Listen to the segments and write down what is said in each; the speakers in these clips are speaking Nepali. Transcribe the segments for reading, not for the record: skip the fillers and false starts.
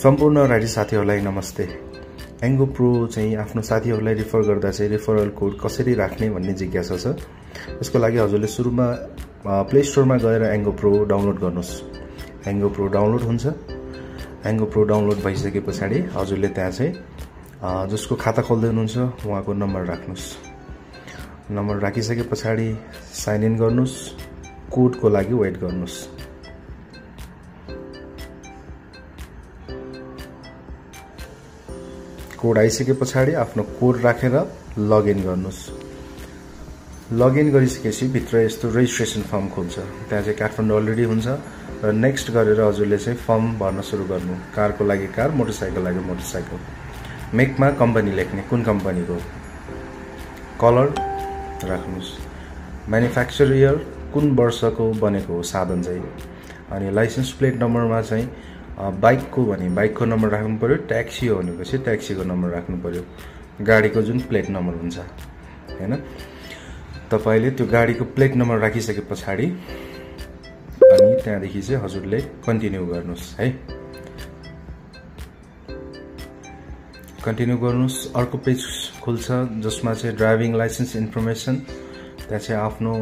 सम्पूर्ण राइडी साथीहरूलाई नमस्ते। एङ्गो प्रो चाहिँ आफ्नो साथीहरूलाई रिफर गर्दा चाहिँ रेफरल कोड कसरी राख्ने भन्ने जिज्ञासा छ। यसको लागि हजुरले सुरुमा प्ले स्टोरमा गएर एङ्गो प्रो डाउनलोड गर्नुहोस्। एङ्गो प्रो डाउनलोड हुन्छ। एङ्गो प्रो डाउनलोड भइसके पछाडि हजुरले त्यहाँ चाहिँ जसको खाता खोल्दै हुनुहुन्छ उहाँको नम्बर राख्नुहोस्। नम्बर राखिसके पछाडि साइन इन गर्नुहोस्। कोडको लागि वेट गर्नुहोस्। कोड आइसके पछाडि आफ्नो कोड राखेर लगइन गर्नुहोस्। लगइन गरिसकेपछि भित्र यस्तो रेजिस्ट्रेसन फर्म खुल्छ। त्यहाँ चाहिँ काठमाडौँ अलरेडी हुन्छ र नेक्स्ट गरेर हजुरले चाहिँ फर्म भर्न सुरु गर्नु। कारको लागि कार, मोटरसाइकल लागि मोटरसाइकल। मेकमा कम्पनी लेख्ने, कुन कम्पनीको, कलर राख्नुहोस्, म्यानुफ्याक्चर इयर कुन वर्षको बनेको हो साधन चाहिँ, अनि लाइसेन्स प्लेट नम्बरमा चाहिँ बाइकको भने बाइकको नम्बर राख्नु पर्यो, ट्याक्सी हो भनेपछि ट्याक्सीको नम्बर राख्नु पर्यो, गाडीको जुन प्लेट नम्बर हुन्छ हैन। तपाईले त्यो गाडीको प्लेट नम्बर राखिसके पछाडि अनि त्यहाँदेखि चाहिँ हजुरले कन्टिन्यू गर्नुस् है। कन्टिन्यू गर्नुस्। अर्को पेज खुल्छ जसमा चाहिँ ड्राइभिङ लाइसेन्स इन्फर्मेसन। त्यहाँ चाहिँ आफ्नो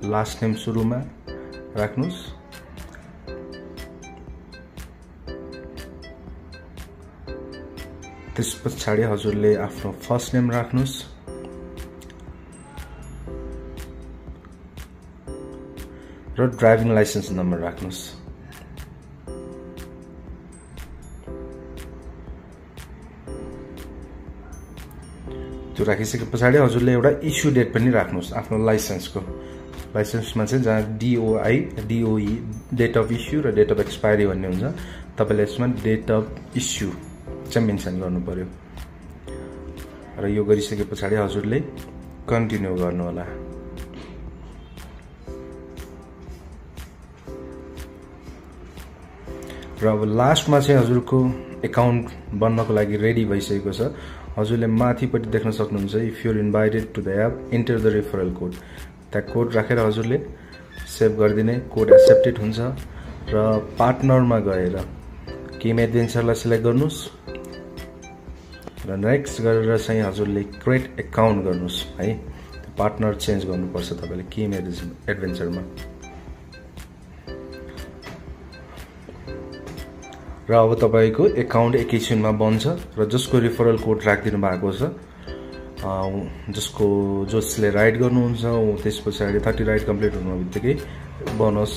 लास्ट नेम सुरुमा राख्नुस्। त्यस पछाडि हजुरले आफ्नो फर्स्ट नेम राख्नुस् र ड्राइभिङ लाइसेन्स नम्बर राख्नुस्। त्यो राखिसके पछाडि हजुरले एउटा इस्यु डेट पनि राख्नुस् आफ्नो लाइसेन्सको। लाइसेन्समा चाहिँ जहाँ डिओई डेट अफ इस्यु र डेट अफ एक्सपायरी भन्ने हुन्छ, तपाईले यसमा डेट अफ इस्यु चाहिँ मेन्सन गर्नु पर्यो। र यो गरिसके पछाडि हजुरले कन्टिन्यू गर्नु होला। र अब लास्टमा चाहिँ हजुरको एकाउन्ट बन्नको लागि रेडी भइसकेको छ। हजुरले माथिपट्टि देख्न सक्नुहुन्छ if you are invited to the app enter the referral code. त्यहाँ कोड राखेर हजुरले सेभ गरिदिने, कोड एक्सेप्टेड हुन्छ। र पार्टनरमा गएर किम एडभेन्चरलाई सिलेक्ट गर्नुस् र नेक्स्ट गरेर चाहिँ हजुरले क्रिएट एकाउन्ट गर्नुस् है। पार्टनर चेन्ज गर्नुपर्छ तपाईले किम एडभेन्चरमा। र अब तपाईको एकाउन्ट एकैछिनमा बन्छ र जसको रेफरल कोड राखिदिनु भएको छ जसले राइड गर्नुहुन्छ त्यस पछाडि 30 राइड कम्प्लिट हुनु बित्तिकै बोनस